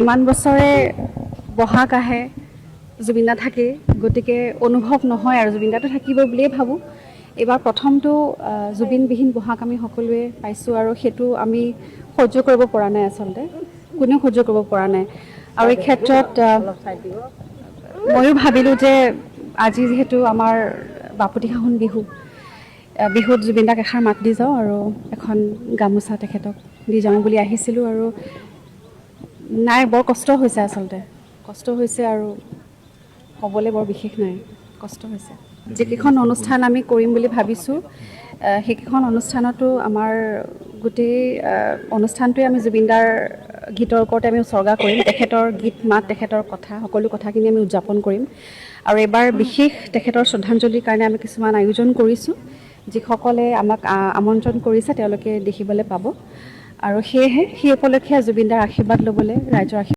ইমান বছৰে বহাগ আহে, জুবিন দা থাকে, গতিকে অনুভৱ নহয় আৰু জুবিন দাটো থাকিব বুলিয়ে ভাবোঁ। এইবাৰ প্ৰথমটো জুবিনবিহীন বহাগ আমি সকলোৱে পাইছোঁ আৰু সেইটো আমি সহ্য কৰিব পৰা নাই। আচলতে কোনেও সহ্য কৰিব পৰা নাই। আৰু এই ক্ষেত্ৰত ময়ো ভাবিলোঁ যে আজি যিহেতু আমাৰ বাপতি সাহোন বিহু, বিহুত জুবিন দাক এষাৰ মাত দি যাওঁ আৰু এখন গামোচা তেখেতক দি যাওঁ বুলি আহিছিলোঁ। আৰু নাই, বৰ কষ্ট হৈছে, আচলতে কষ্ট হৈছে আৰু ক'বলৈ বৰ বিশেষ নাই, কষ্ট হৈছে। যিকেইখন অনুষ্ঠান আমি কৰিম বুলি ভাবিছোঁ, সেইকেইখন অনুষ্ঠানতো আমাৰ গোটেই অনুষ্ঠানটোৱে আমি জুবিনদাৰ গীতৰ ওপৰতে আমি উছৰ্গা কৰিম। তেখেতৰ গীত মাত, তেখেতৰ কথা, সকলো কথাখিনি আমি উদযাপন কৰিম। আৰু এইবাৰ বিশেষ তেখেতৰ শ্ৰদ্ধাঞ্জলিৰ কাৰণে আমি কিছুমান আয়োজন কৰিছোঁ। যিসকলে আমাক আমন্ত্ৰণ কৰিছে, তেওঁলোকে দেখিবলৈ পাব। আৰু সেয়েহে সেই উপলক্ষে জুবিনদাৰ আশীৰ্বাদ ল'বলৈ, ৰাইজৰ আশীৰ্বাদ